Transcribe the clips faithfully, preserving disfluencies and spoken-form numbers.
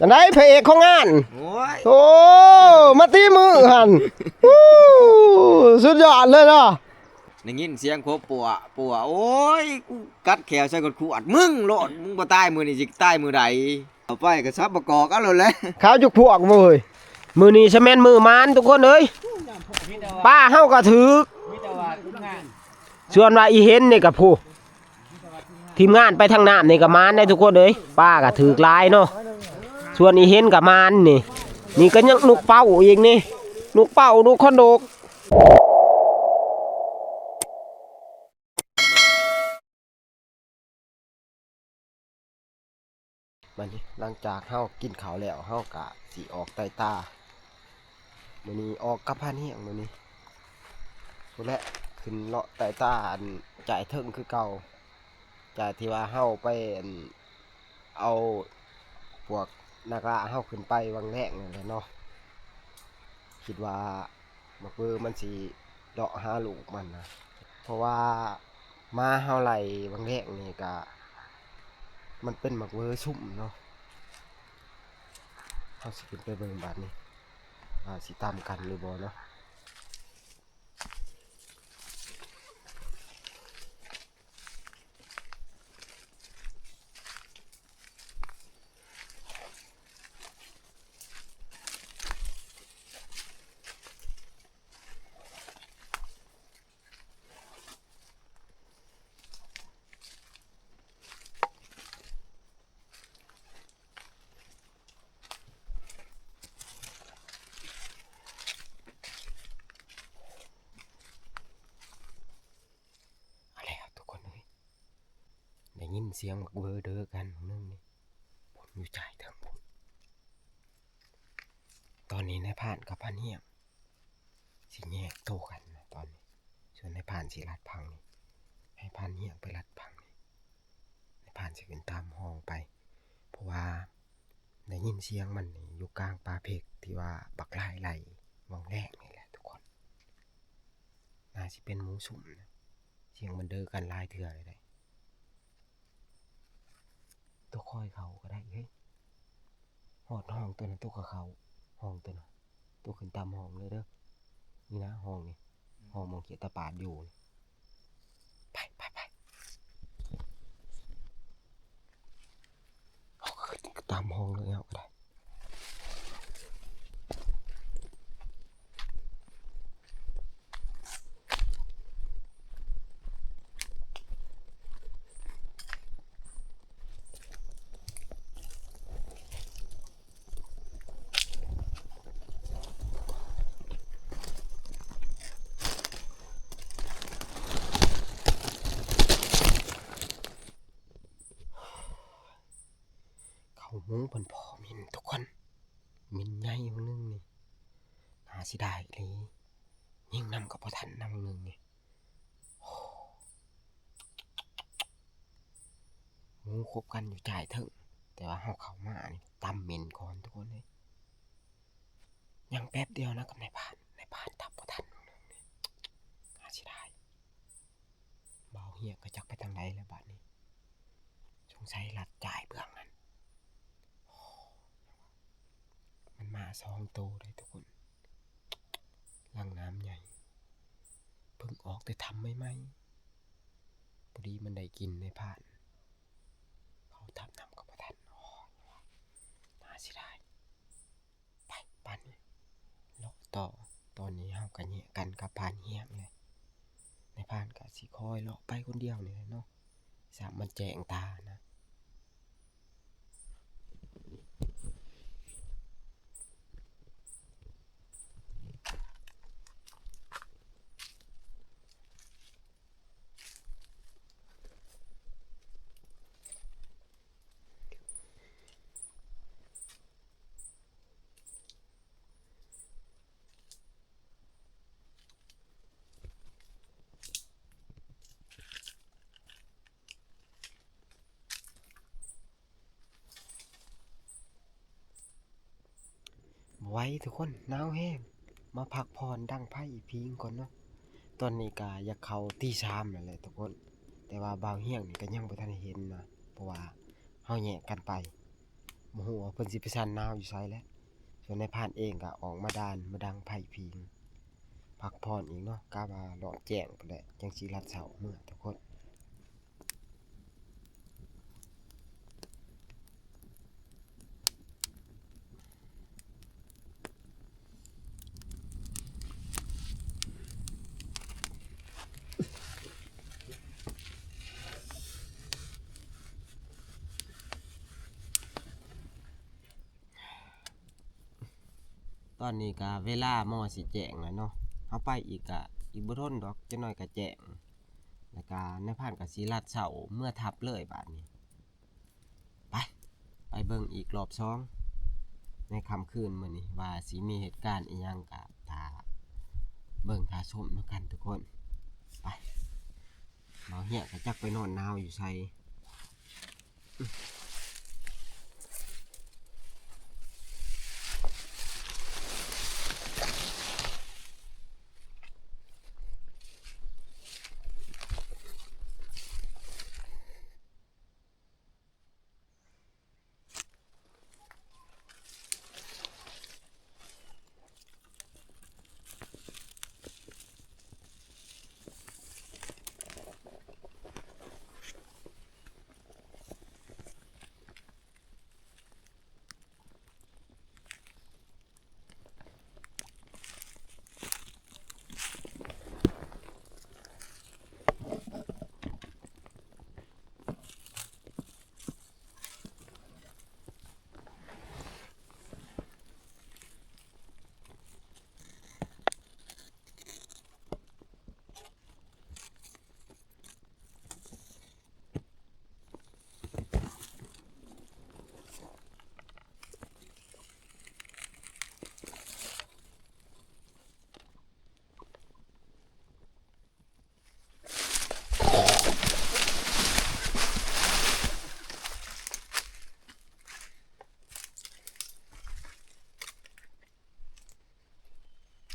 จั่งใด๋พระเอกของงาน โอ้ย โอ้ มาตีมือหั่น ฮู้ สุดยอดเลยเนาะ ได้ยินเสียงโคปัวปัว โอ้ย กูกัดแข้วใส่ขวดๆ มึงโลด มึงบ่ตายมื้อนี้สิตายมื้อใด เอาไปก็สับประกอบเอาโลดแหละ ขาวจุกพวกเว้ย มื้อนี้ซะแม่นมื้อหมานทุกคนเอ้ย ปลาเฮาก็ถืก ส่วนว่าอีเห็นนี่ก็ผู้ ทีมงานไปทางน้ำนี่ก็หมานได้ทุกคนเอ้ย ปลาก็ถืกหลายเนาะ ส่วนอีเห็นก็หมานนี่ นี่ก็ยังนกเป้าอีกนี่ นกเป้า นกขนดก บัดนี้หลังจากเฮากินข้าวแล้ว เฮากะสิออกไต่ตา มื้อนี้ออกกับพรานเฮียง มื้อนี้ พู้นแหละ ขึ้นเลาะไต่ตาอันจ่ายเทิงคือเก่า จ่ายที่ว่าเฮาไปอัน เอาพวกนักล่าเฮาขึ้นไปวังแรกนั่นแหละเนาะ คิดว่าหมากเบอร์มันสิเลาะหาลูกมันนะ เพราะว่าหมาเฮาไล่วังแรกนี่กะ มันเป็นหมากเบอร์ซุ่มเนาะ เฮาสิขึ้นไปเบิ่งบาดนี้ ว่าสิตามกันหรือบ่เนาะ เอาแล้วทุกคนเอ้ย ได้ยินเสียงบักเบอร์เด้อกันหนึ่งนี่ พุ่นอยู่จ่ายเทิงพุ่น ตอนนี้นายพรานกับพรานเฮียง สิแยกโตกันนะตอนนี้ ส่วนนายพรานสิลัดพังนี่ ให้พรานเฮียงไปลัดพังนี่ นายพรานสิขึ้นตามห้องไป เพราะว่าได้ยินเสียงมันนี่อยู่กลางป่าเพกที่ว่าบักหลายไล่วังแรกนี่แหละทุกคน น่าสิเป็นหมู่ซุ่มนะ เสียงมันเด้อกันหลายเทื่อเลยได้ ตัวคอยเขาก็ได้เฮ้ย ฮอดห้องตัวนั้นตัวก็เขา ห้องตัวนั้น ตัวขึ้นตามห้องเลยเด้อ นี่นะห้องนี่ ห้องหม่องเขียดตาปาดอยู่นี่ ไปไปไป เอาขึ้นตามห้องเลยเอาก็ได้ เขามุ้งเพิ่นพอมินทุกคน มินใหญ่มื้อนึงนี่ น่าสิได้อีหลี ยิงนำก็บ่ทันนำมื้อนึงนี่ โอ้ หมู่คบกันอยู่จ่ายเทิง แต่ว่าเฮาเข้ามานี่ตำเหม็นก่อนทุกคนเอ้ย ยังแป๊บเดียวนะกับนายพราน นายพรานตำบ่ทันมื้อนึงนี่ น่าเสียดาย บ่าวเฮียงก็จักไปทางใดแล้วบัดนี้ สงสัยลัดจ่ายเบื้องนั้น มันมาสองโตเลยทุกคน หลังน้ำใหญ่ เพิ่งออกแต่ถ้ำใหม่ๆ พอดีมันได้กินนายพราน เขาถ้ำนำก็บ่ทัน โอ้ย น่าเสียดาย ไป บัดนี้ เลาะต่อ ตอนนี้เฮาก็แยกกันกับพรานเฮียงเลย นายพรานก็สิคอยเลาะไปคนเดียวนี่แหละเนาะ สามมันแจ้งตานะ บ่ไหวทุกคน หนาวแฮง มาพักผ่อนดังไฟพิงก่อนเนาะ ตอนนี้ก็อยากเข้าตีสามแล้วแหละทุกคน แต่ว่าบ่าวเฮียงนี่ก็ยังบ่ทันเห็นนะ เพราะว่าเฮาแยกกันไป บ่ฮู้ว่าเพิ่นสิไปสั่นหนาวอยู่ไสแหละ ส่วนนายพรานเองก็ออกมาดานมาดังไฟผิง พักผ่อนอีกเนาะ กะว่ารอบแจ้งพู้นแหละ จั่งสิลัดเซ้าเมือทุกคน ตอนนี้ก็เวลามอสิแจ้งแล้วเนาะ เฮาไปอีกก็อีกบ่โดนดอก จักหน่อยก็แจ้ง แล้วก็นายพรานก็สิลัดเซ้าเมือทับเลยบาดนี้ ไป ไปเบิ่งอีกรอบสอง ในค่ำคืนมื้อนี้ ว่าสิมีเหตุการณ์อิหยังก็ถ้าเบิ่งถ้าชมนำกันทุกคน ไป บ่าวเฮียก็จักไปนอนหนาวอยู่ไส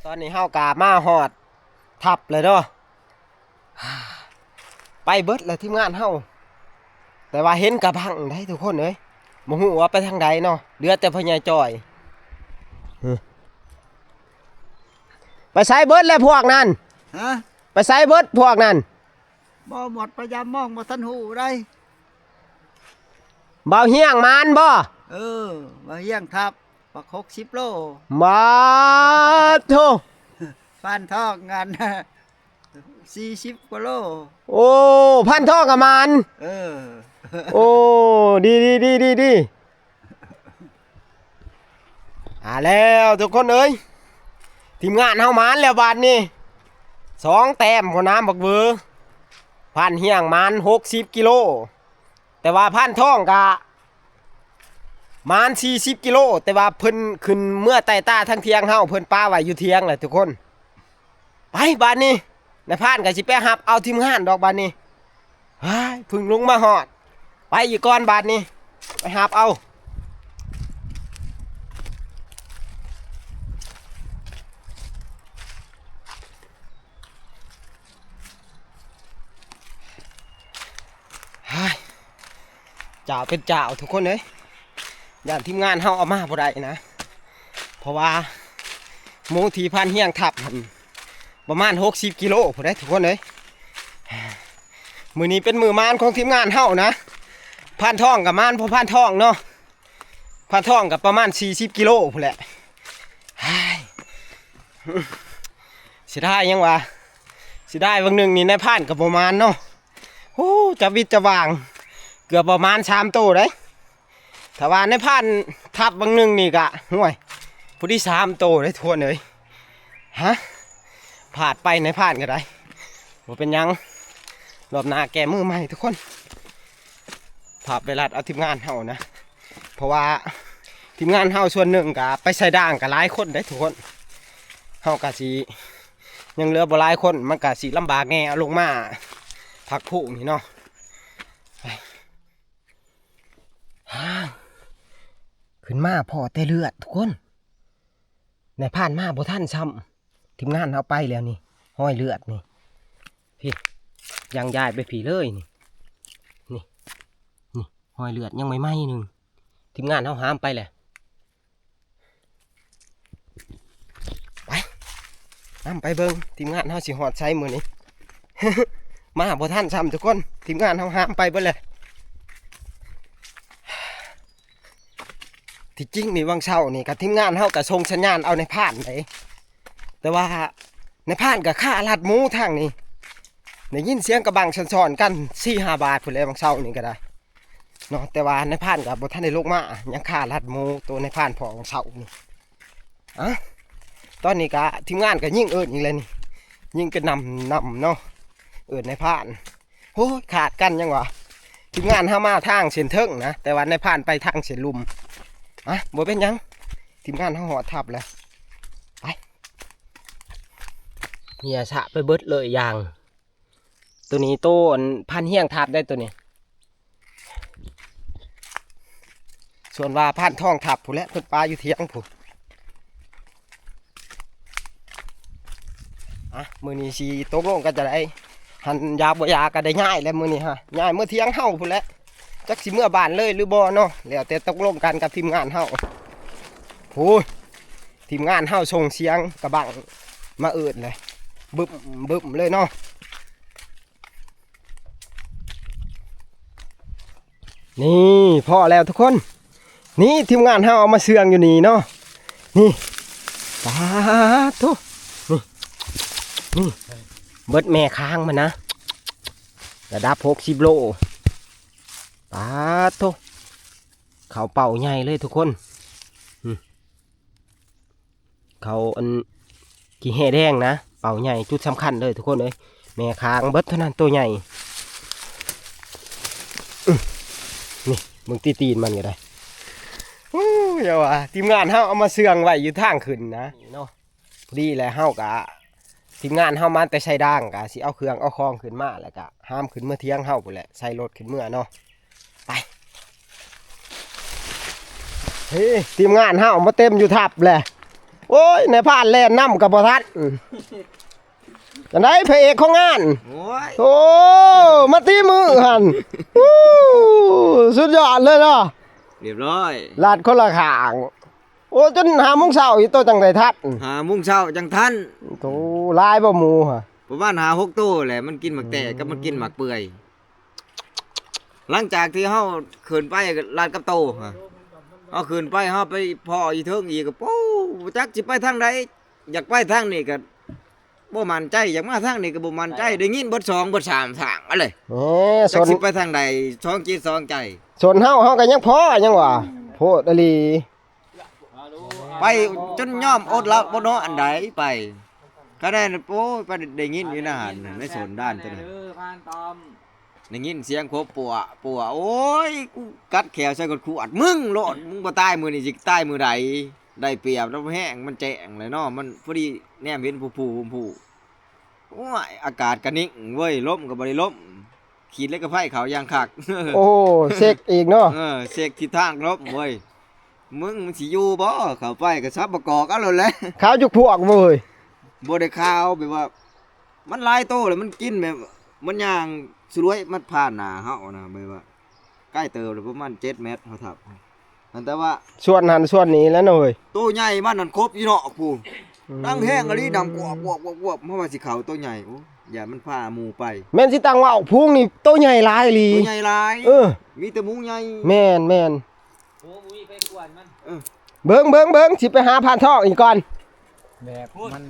ตอนนี้เฮากะมาฮอดทับเลยเนาะ ไปเบิดแล้วทีมงานเฮา แต่ว่าเห็นกะบังได้ทุกคนเอ้ย บ่ฮู้ว่าไปทางใดเนาะ เหลือแต่พ่อใหญ่จอย ไปไสเบิดแล้วพวกนั้น ฮะ ไปไสเบิดพวกนั้น บ่หมดพยายามมองบ่ทันฮู้ได้ บ่าวเฮียงหมานบ่ เออ บ่าวเฮียงทับ บักหกสิบโล บาดโธ่ พรานทองงาน สี่สิบกว่าโล โอ้ พรานทองกะหมาน เออ โอ้ ดี ดี ดี ดี ดี อ่า แล้วทุกคนเอ้ย ทีมงานเฮาหมานแล้วบาดนี้ สองแต้มพอน้ำบักเวอ พรานเฮียงหมานหกสิบกิโล แต่ว่าพรานทองกะหมานสี่สิบกิโล แต่ว่าเพิ่นขึ้นเมือไต่ตาทางเถียงเฮา เพิ่นปะไว้อยู่เถียงแหละทุกคน ไปบาดนี้ นายพรานกะสิไปฮับเอาทีมงานดอกบาดนี้ เฮ้ย เพิ่งลงมาฮอด ไปอีกก่อนบาดนี้ ไปฮับเอา เฮ้ย จ่าวเป็นจ่าวทุกคนเอ้ย ย่านทีมงานเฮาเอามาบ่ได้นะ เพราะว่าหมู่ที่พรานเฮียงทับหั่นประมาณหกสิบกิโลพู้นเด้ทุกคนเอ้ย มื้อนี้เป็นมื้อหมานของทีมงานเฮานะ พรานทองกะหมาน เพราะพรานทองเนาะ พรานทองกะประมาณสี่สิบกิโลพู้นแหละ เฮ้ย เสียดายยังวะ เสียดายบางหนึ่งนี่นายพรานกะบ่หมานเนาะ โอ้ จะวิตจะวาง เกือบประมาณสามโตได้ ถ้าว่านายพรานทับบางหนึ่งนี่กะ ห่วย ผู้ที่สามโตได้ทวนเลย ฮะ พลาดไปนายพรานกะได้ บ่เป็นหยัง รอบหน้าแก้มือใหม่ทุกคน พาไปลัดเอาทีมงานเฮานะ เพราะว่าทีมงานเฮาส่วนหนึ่งกะไปใส่ด่างกะหลายคนได้ทุกคน เฮากะสิยังเหลือบ่หลายคน มันกะสิลำบากแน่เอาลงมาพักผู้นี่เนาะ ไป ฮ่า ขึ้นมาพ้อแต่เลือดทุกคน นายพรานมาบ่ทันซ้ำ ทีมงานเฮาไปแล้วนี่ ฮอยเลือดนี่ พี้ ย่างย้ายไปพี้เลยนี่ นี่ นี่ ฮอยเลือดยังใหม่ๆหนึ่ง ทีมงานเฮาหามไปแหละ ไป นำไปเบิ่ง ทีมงานเฮาสิฮอดไสมื้อนี้ มาบ่ทันซ้ำทุกคน ทีมงานเฮาหามไปเบิดเลย ที่จริงนี่วังเช้านี่ก็ทีมงานเฮาก็ส่งสัญญาณเอานายพรานได แต่ว่านายพรานก็ฆ่าลัดหมูทางนี้ ได้ยินเสียงกะบังซ่อนๆกัน สี่ห้าบาทพู้นแหละวังเช้านี่ก็ได้ เนาะ แต่ว่านายพรานก็บ่ทันได้ลงมา ยังฆ่าลัดหมูตัวนายพรานพ้อวังเช้านี่ อะ ตอนนี้ก็ทีมงานก็ยิงเอิ้นอีกแล้วนี่ ยิงกระหน่ำๆเนาะ เอิ้นนายพราน โอ้ย ขาดกันยังวะ ทีมงานเฮามาทางเส้นเทิงนะ แต่ว่านายพรานไปทางเส้นลุ่ม อะ บ่เป็นหยัง ทีมงานเฮาฮอดถ้ำแล้ว ไป เหี่ยสะไปเบิดเลยยาง ตัวนี้โตอันพรานเฮียงทับได้ตัวนี้ ส่วนว่าพรานทองทับพู้นแหละ เพิ่นปะอยู่เถียงพู้น อะ มื้อนี้สิตกลงกันจั่งใด หันยาบ่ยาก็ได้ย้ายแล้วมื้อนี้ฮะ ย้ายเมือเถียงเฮาพู้นแหละ จักสิเมือบ้านเลยหรือบ่เนาะ แล้วแต่ตกลงกันกับทีมงานเฮา โอ้ย ทีมงานเฮาส่งเสียงกะบังมาเอิ้นเลย บึ้มบึ้มเลยเนาะ นี่ พ้อแล้วทุกคน นี่ ทีมงานเฮาเอามาเสื่องอยู่นี่เนาะ นี่ ปาดโธ่ นี่ นี่ เบิดแม่ค้างมันนะ ระดับหกสิบโล ปาดโธ่ เขาเป่าใหญ่เลยทุกคน อืม เขาอันขี้แห่แดงนะ เป่าใหญ่จุดสำคัญเลยทุกคนเอ้ย แม่ค้างเบิดเท่านั้น ตัวใหญ่ อื้อ นี่ เบิ่งตีนมันก็ได้ โอ้ย อย่าว่า ทีมงานเฮาเอามาเสื่องไว้อยู่ทางขึ้นนะ นี่เนาะ พอดีแหละ เฮากะ ทีมงานเฮามาแต่ไซดางกะสิเอาเครื่องเอาของขึ้นมา แล้วกะหามขึ้นเมือเถียงเฮาพู้นแหละ ใส่รถขึ้นเมือเนาะ ไป เฮ้ย ทีมงานเฮามาเต็มอยู่ถ้ำแหละ โอ้ย นายพรานแล่นนำกะบ่ทัน จั่งใดพระเอกของงาน โอ้ย โอ้ มาตีมือหั่น โอ้ สุดยอดเลยเนาะ เรียบร้อย ลัดคนละข้าง โอ้ จนห้าโมงเช้าอีก โตจั่งใดทัน ห้าโมงเช้าจั่งทัน โธ่ หลายบ่หมูฮะ ประมาณห้าหกโตแหละ มันกินหมากแต้กับมันกินหมากเปื่อย หลังจากที่เฮาขึ้นไปลัดกับโตฮะ เฮาขึ้นไป เฮาไปพ้ออีเทิงอีกก็ โอ้ บ่จักสิไปทางใด อยากไปทางนี้ก็บ่มั่นใจ อยากมาทางนี้ก็บ่มั่นใจ ได้ยินเบิดสองเบิดสามทางอะไร เอ้ จักสิไปทางใด สองจิตสองใจ ส่วนเฮา เฮาก็ยังพ้อยังว่า โพดอีหลี ไปจนยอมอดหลับบ่นอนอันใดไป คะแนน โอ้ย ไปได้ยินอยู่นะหั่น ในสวนด้านตัวนั้น เออ พรานตอม ได้ยินเสียงโคบปัว ปัว โอ้ย กูกัดแขวใส่กดขวด มึงโลด มึงบ่ตายมื้อนี้สิตายมื้อใด ได้เปรียบแล้วแฮง มันแจ้งเลยเนาะ มันพอดีแนมเห็นผู้ๆ ผู้ๆ โอ้ย อากาศกะนิ่งเว้ย ลมก็บ่ได้ลม ขีดเหล็กกับไฟเขาอย่างคัก โอ้ เช็คอีกเนาะ เออ เช็คทิศทางลมเว้ย มึงมันสิอยู่บ่ เข้าไปก็สับประกอบเอาโลดแหละ ขาวจุกพวกบ่เฮ้ย บ่ได้ขาว แบบว่า มันหลายโตแล้วมันกินแบบ มันย่างสลวยมันผ่านหน้าเฮานะ แบบว่า ใกล้เติบเลยประมาณเจ็ดเมตร เฮาทับ อันแต่ว่า ส่วนหันส่วนนี้แล้วเนาะเฮ้ย โตใหญ่มันนั่นครบอยู่นอกพู้น อืม ดังแฮงอีหลี ดังกวบกวบกวบกวบ เพราะว่าสิเข้าโตใหญ่ โอ้ ย่านมันพาหมู่ไป แม่นสิตั้งว่าออกพุงนี่โตใหญ่หลายอีหลี โตใหญ่หลาย เออ มีแต่หมูใหญ่ แม่นแม่น โอ้ บ่มีไผกวนมัน เออ เบิ่งเบิ่งเบิ่ง สิไปหาพานทองอีกก่อน แบบมัน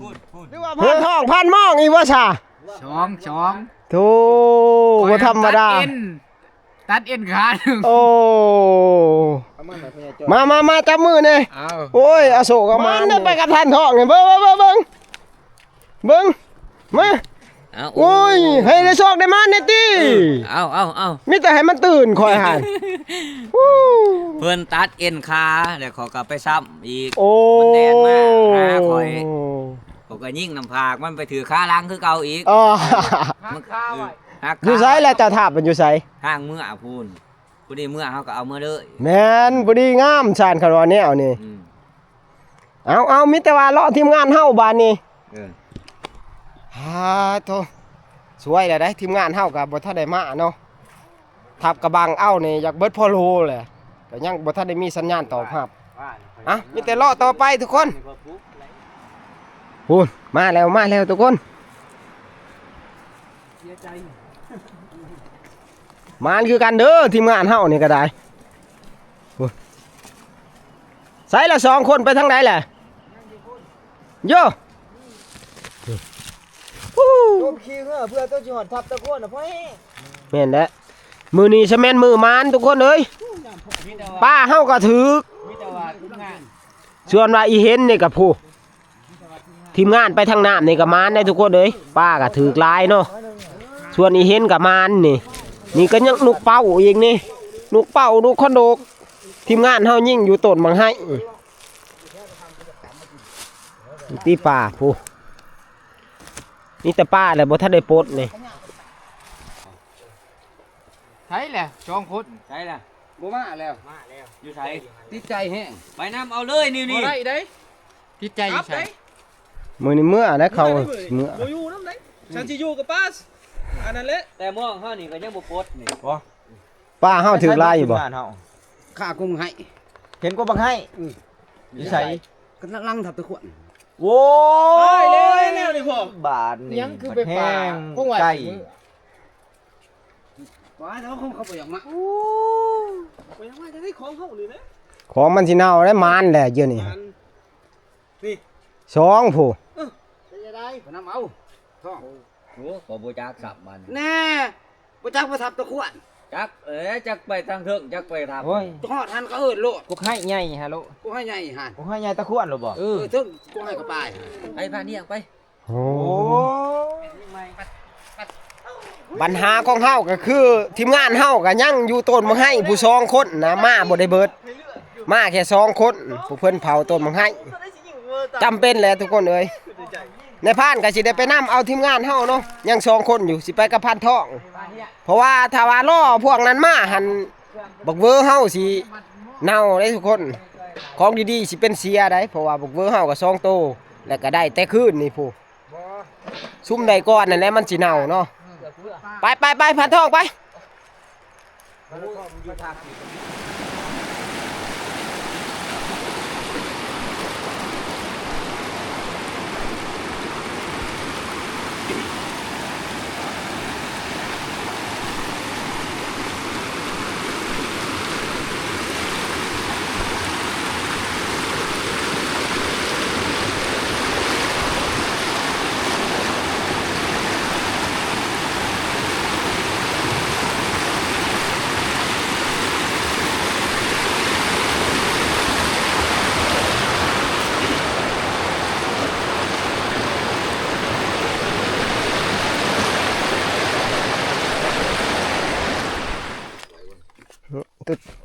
หรือว่าพานทองพานมองอีกว่าซะ สอง สอง โธ่ บ่ธรรมดา ตัดเอ็น ตัดเอ็นขาหนึ่ง โอ้ เอามาหน่อยพ่อใหญ่จ้อย มามามา จับมือแน่ เอา โอ้ย อโศกเอามา มันได้ไปกับพานทองนี่ เบิ่งเบิ่งเบิ่งเบิ่ง เบิ่ง มา เอา โอ้ย ให้ได้โชคได้มาแน่ติ เอาเอาเอา มีแต่ให้มันตื่นข่อยหั่น ฮู้ เพิ่นตัดเอ็นขา แล้วเขาก็ไปซ้ำอีก โอ้ มันแล่นมาหาข่อย เขาก็ยิงน้ำผากมันไปถือขาหลังคือเก่าอีก อ๋อ มัน หักคาไว้ เออ หักคา อยู่ไสล่ะ เจ้าทาบมันอยู่ไส ทางเมือพู้น ผู้นี้เมือเขาก็เอาเมือเลย แม่น ผู้นี้งาม ชานคารวาแนวนี่ อืม เอาเอา มีแต่ว่ารอทีมงานเฮาบาดนี้ เออ ฮ่าโธ่ สวยแล้วได้ ทีมงานเฮาก็บ่ทันได้มาเนาะ ทับกะบังเอานี่อยากเบิดพอโลแหละ ก็ยังบ่ทันได้มีสัญญาณตอบรับ อ่ะ มีแต่เลาะต่อไปทุกคน พูน มาแล้ว มาแล้วทุกคน มานคือกันเด้อ ทีมงานเฮานี่ก็ได้ พูน ใส่ละสองคนไปทางใดแหละ โย ฮู้ ต้มขี้เหือเพื่อต้นสิหอดทับตะโคนน่ะพ่อแห้ง แม่นแหละ มื้อนี้ซะแม่นมื้อมานทุกคนเอ้ย ปลาเฮาก็ถืก ส่วนว่าอีเห็นนี่ก็ผู้ ทีมงานไปทางน้ำนี่ก็มานได้ทุกคนเอ้ย ปลาก็ถืกหลายเนาะ ส่วนอีเห็นก็มานนี่ นี่ก็ยังนกเป้าอีกนี่ นกเป้า นกขนดก ทีมงานเฮายิงอยู่ต้นบักไห้ ตีปลาผู้ นี่แต่ปลาแหละบ่ทันได้ปลดนี่ ใช่แหละ สองคน ใช่ล่ะ บ่มาแล้ว มาแล้ว อยู่ไส ติดใจแฮง ไปนำเอาเลยนี่ บ่ นี่ ได้เด้ ติดใจอยู่ไส กลับเด้ มื้อนี้เมื่อนะเขา เมื่อได้เด้ เมื่อ บ่อยู่นำเด้ ฉันสิอยู่กับป้า อันนั้นแหละ แต่ม่วงเฮานี่ก็ยังบ่ปลดนี่ บ่ ปลาเฮาถืกหลายอยู่บ่ บ้านเฮา ข้ากุมให้ เห็นกว่าบักไห้ อืม อยู่ไส ก็ลังทับตะขวน โว้ย ตายแล้วแนวนี่พ่อ บาดนี่ ยังคือไปปลา บักแห้ง คงว่า ไก่ สิมื้อ ว่าแต่ว่าคงเขาบ่อยากมา โอ้ บ่อยากมาจะได้ของเขานี่นะ ของมันสิเน่าได้มานแหละเดี๋ยวนี้ มัน นี่ สองผู้ เออ จะได้ ไปนำเอา ท้อง โอ้ ก็บ่จักสับมัน แน่ บ่จักบ่ทับตะขวน จัก เอ้ย จักไปทางเทิง จักไปทาง โอ้ย ฮอดหันก็เอิ้นโลด พวกไห้ใหญ่ฮะโล พวกไห้ใหญ่หั่น พวกไห้ใหญ่ตะขวนโลบ่ เออ เออ เทิงพวกไห้กระปาย ไปพาเนี่ยไป โอ้ โอ้ ปัญหาของเฮาก็คือ ทีมงานเฮาก็ยังอยู่ต้นบักไห้ผู้สองคนนะ มาบ่ได้เบิด มาแค่สองคน ผู้เพิ่นเผาต้นบักไห้ จำเป็นแหละทุกคนเอ้ย นายพรานก็สิได้ไปนำเอาทีมงานเฮาเนาะ ยังสองคนอยู่ สิไปกับพรานทอง เพราะว่าถ้าว่ารอพวกนั้นมาหั่น บักเวอเฮาสิเน่าได้ทุกคน ของดีๆสิเป็นเสียได้ เพราะว่าบักเวอเฮาก็สองโต แล้วก็ได้แต่คืนนี่ผู้ ซุ่มใดก่อนนั่นแหละมันสิเน่าเนาะ ไปไปไปพรานทองไป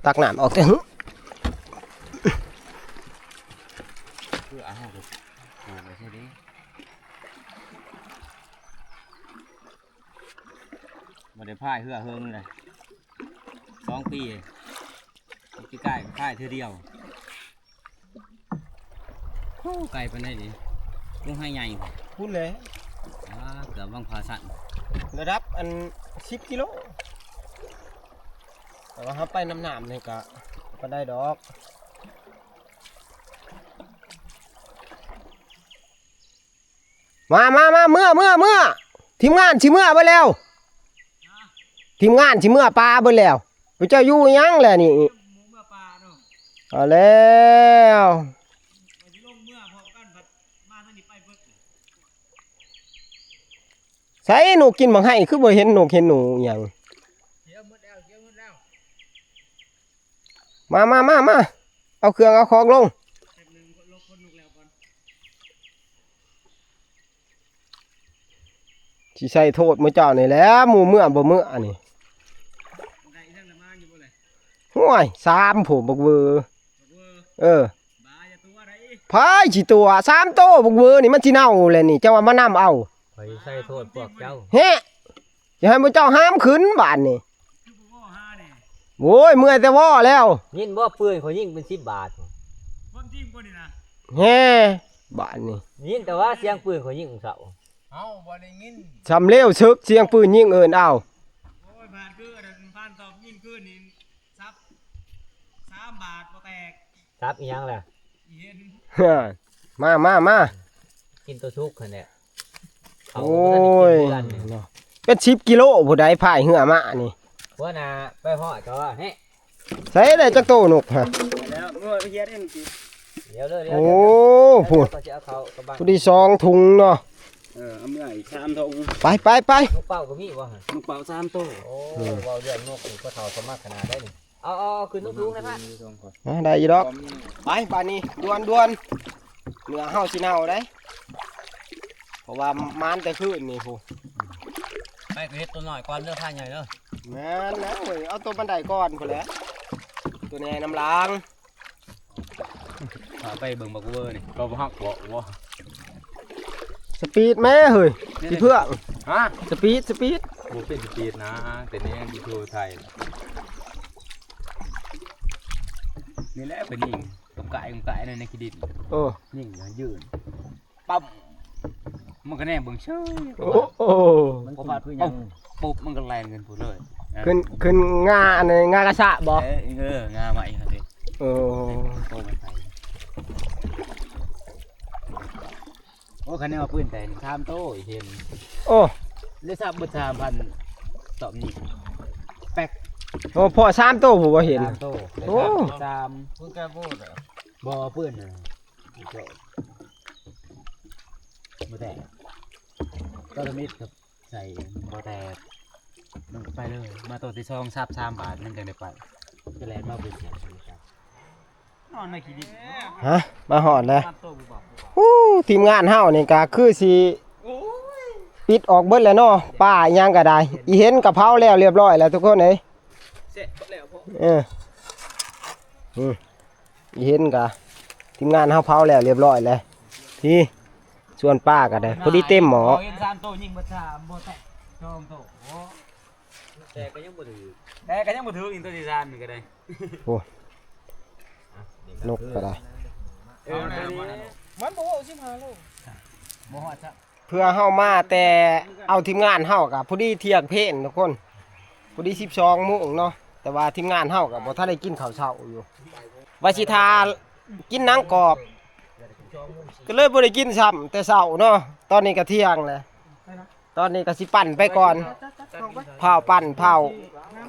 ตักน้ำออกเถอะ เพื่อเอาผูกไว้เท่านี้ บ่ได้พายเฮือเฮิงเลย สองปี ปีกายพายเทื่อเดียว โอ้ ไกลปานใดนี่ ลงไห้ใหญ่ พูดเลย อ่า เกือบวังผาสั่น ระดับอันสิบกิโล แต่ว่าเฮาไปนำน้ำนี่ก็ ก็ได้ดอก มามามา เมือ เมือ เมือ ทีมงานสิเมือเบิดแล้ว ทีมงานสิเมือปลาเบิดแล้ว พระเจ้าอยู่หยังแหละนี่ เอาแล้ว ใส่นกกินบักไห้ คือบ่เห็นนกเห็นหนูหยัง มามามามา เอาเครื่องเอาของลง สิใส่โทษหมู่เจ้านี่แหละ หมู่เมือบ่เมืออันนี้ ห่วย สามผู้บักเวอ เออ พายสิตัว สามโตบักเวอนี่มันสิเน่าแหละนี่ เจ้าว่ามานำเอา ข้อยใส่โทษพวกเจ้า เฮ้ จะให้หมู่เจ้าห้ามขึ้นบาดนี่ โอ้ย เมื่อยแต่ว่อแล้ว ยินบ่ปืนเขายิงเป็นสิบบาท ความจริงบ่นี่นะ แฮ่ บาดนี่ ยินแต่ว่าเสียงปืนเขายิงเสา เฮาบ่ได้ยิน สำเร็วเสิกเสียงปืนยิงเอิ้นเอา โอ้ย บาดคืออันนั้นผ่านตอบยิงคืนนี่ ซับ ตับอีหยังล่ะ มามามา กินตัวสุกหั่นแหละเขา โอ้ บ่ทันได้ ย กินเดือนนี่ เนาะเป็นสิบกิโลผู้ใดพายเฮือมานี่ หัวหน้าไปฮอดก็ว่าเฮ้ย ใส่ได้จักโตนกฮะ แล้วเมื่อไปเฮ็ดเองสิ เดี๋ยวเลยเดี๋ยว โอ้ เดี๋ยว พูด เขาสิเอาเขากระบัง ผู้ที่สองถุงเนาะ เออเอาเมื่ออีกสามถุง ไปไปไป นกเป้าก็มีบ่หั่น นกเป้าสามตัว โอ้เว้าเรื่องนกนี่ก็เฒ่าสมัครขนาดได้นี่เอาเอาเอาขึ้นนกสูงนะพะ นะได้อีดอกไปบาดนี้ด่วนด่วนเนื้อเฮาสิเน่าได้ เพราะว่ามานแต่คืนนี่พู ไปก็เฮ็ดตัวน้อยก่อนเด้อพาใหญ่เด้อ แม่นแล้วเว้ยเอาตัวบันไดก่อนพู้นแหละตัวนี้น้ำล้าง พาไปเบิ่งบักเวอร์นี่ก็บ่ฮักบ่บ่ สปีดแม่เฮ้ยสิเพื่อง ฮะ สปีดสปีด บ่เป็นสปีดนะแต่นี่ยังอยู่ไทยนี่แหละเป็นยิงตรงกายตรงกายนั่นในขี้ดิน โอ้ ยิงยืนปั๊มมันก็แน่เบิ่งเฉย โอ้โอ้ มันคือคือหยัง ปุ๊บมันก็แล่นกันพู้นเลย ขึ้นขึ้นงาอันนี้งากระชะบ่ เออเอองาใหม่ครับนี่ โอ้ โตมันไปโอ้คันนี้เอาปืนแต่สามโตเห็น โอ้ ได้สามบาทสามพันตอบนี่แป๊ก โอ้พ่อสามโตผู้บ่เห็น สามโต โอ้ สาม เพิ่งแก้โบดอ่ะ บ่ปืนน่ะบ่แตกก็ทมิดกับใส่บ่แตกมันไปเลยมาตัวที่สองสับสามบาทมันจังได้ไปก็แล่นมาบุกนอนในขี้ดิน ฮะมาฮอดแล้ว สามโตบุบบับ ฮู้ทีมงานเฮานี่ก็คือสิปิดออกเบิดแล้วเนาะปลาอิหยังก็ได้ อีเห็นกะเผาแล้วเรียบร้อยแล้วทุกคนเอ้ย เสร็จแล้วพวก เอออืมอีเห็นกะทีมงานเฮาเผาแล้วเรียบร้อยแล้วพี่ส่วนปลาก็ได้พอดีเต็มหม้อ เห็นสามโตยิงมาสามบ่แตกสองโตโอ้แต่ก็ยังบ่ถือแต่ก็ยังบ่ถืออีกตัวที่สามนี่ก็ได้ โอ้นกก็ได้ เออ มันบ่เว้าสิบห้าโล บ่ฮอดซะ เพื่อเฮามาแต่เอาทีมงานเฮากะพอดีเที่ยงเพลนทุกคนพอดีสิบสองโมงเนาะแต่ว่าทีมงานเฮากะบ่ทันได้กินข้าวเช้าอยู่ว่าสิทากินหนังกรอบ ก็เลยบ่ได้กินซ้ำแต่เช้าเนาะตอนนี้ก็เที่ยงแล้วตอนนี้ก็สิปั่นไปก่อนเผาปั่นเผา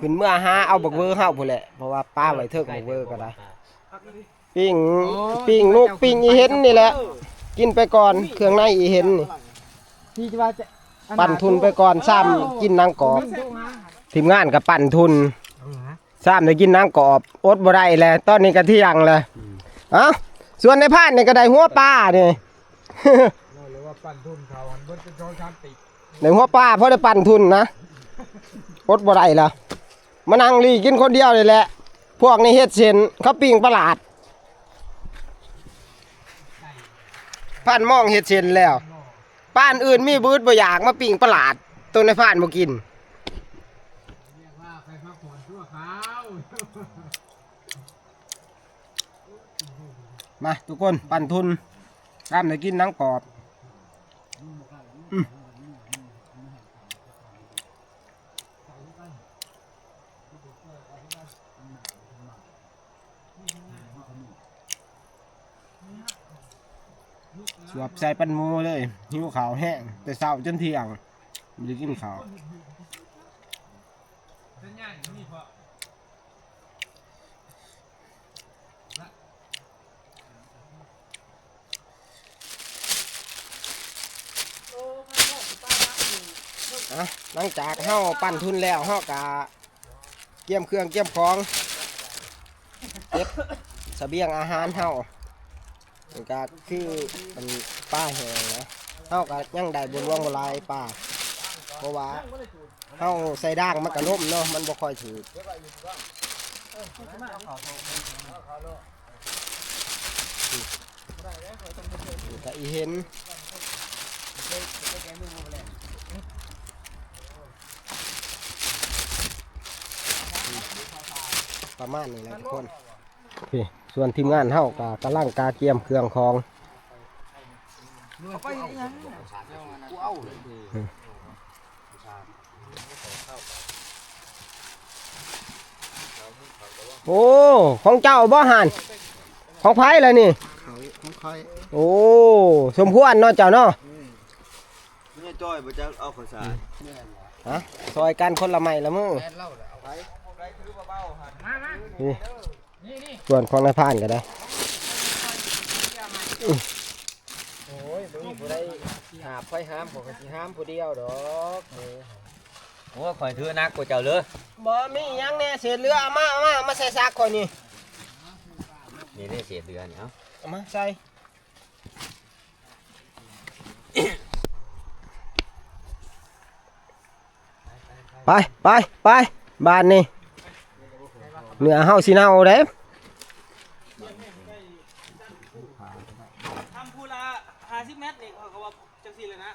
ขึ้นเมื่อหาเอาบักเวอร์เฮาพู้นแหละเพราะว่าปลาไว้เทิงบักเวอร์ก็ได้ ปิ้งปิ้งนกปิ้งอีเห็นนี่แหละ กินไปก่อนเครื่องในอีเห็นนี่ พี่จะว่าจะ ปั่นทุนไปก่อนซ้ำกินหนังกรอบ ทีมงานก็ปั่นทุนซ้ำได้กินหนังกรอบอดบ่ได้แล้วตอนนี้ก็เที่ยงแล้วเอ้าส่วนในพานนี่ก็ได้หัวปลานี่ หรือว่าปั่นทุนเขาหันเบิดเป็นสองสามปี ได้หัวปลาพอได้ปั่นทุนนะอดบ่ได้แล้วมานั่งลีกินคนเดียวนี่แหละ พวกนี้เฮ็ดเส้นเขาปิ้งปลาหลาด พันมองเฮ็ดเส้นแล้วป้านอื่นมีบืดบ่อยากมาปิ้งปลาหลาดตัวในพานบ่กิน มาทุกคนปั่นทุนตามได้กินหนังกรอบอืม สวบใส่ปั่นหมูเลยหิวข้าวแห้งแต่เช้าจนเที่ยงบ่ได้กินข้าวอ่ะหลังจากเฮาปั่นทุนแล้วเฮากะ เตรียมเครื่องเตรียมของเก็บเสบียงอาหารเฮานี่ก็คือมันปลาแห้งนะเฮาก็ยังได้บ่หลวงบ่หลายปลาเพราะว่าเฮาใส่ด่างมันก็ล้มเนาะมันบ่ค่อยถืกนี่ก็อีเห็น ประมาณนี้แหละทุกคนโอเคส่วนทีมงานเฮาก็กำลังกาเตรียมเครื่องของ เอาไปอีหยัง โอ้ของเจ้าบ่หัน ของไผล่ะนี่ เขาของใคร โอ้ สมควรเนาะเจ้าเนาะ เนี่ยจ้อยบ่จักเอาข้าวสาร ฮะ ซอยกันคนละไม้ละมือ นี่ ส่วนของนายพรานก็ได้ โอ้ย บ่มีผู้ใดหาบไผหาม ข้อยก็สิหามผู้เดียวดอก โอ้ย ข่อยถือหนักกว่าเจ้าเลย บ่มีหยังแน่ เศษเหลือเอามา เอามา เอามาใส่ซากข่อยนี่ นี่เด้เศษเหลือนี่ เอา เอามาใส่ ไป ไป ไป บาดนี้ เนื้อเฮาสิเน่าเด้ ทำพูละห้าสิบเมตรนี่ เขาก็ว่าจังซี่เลยนะ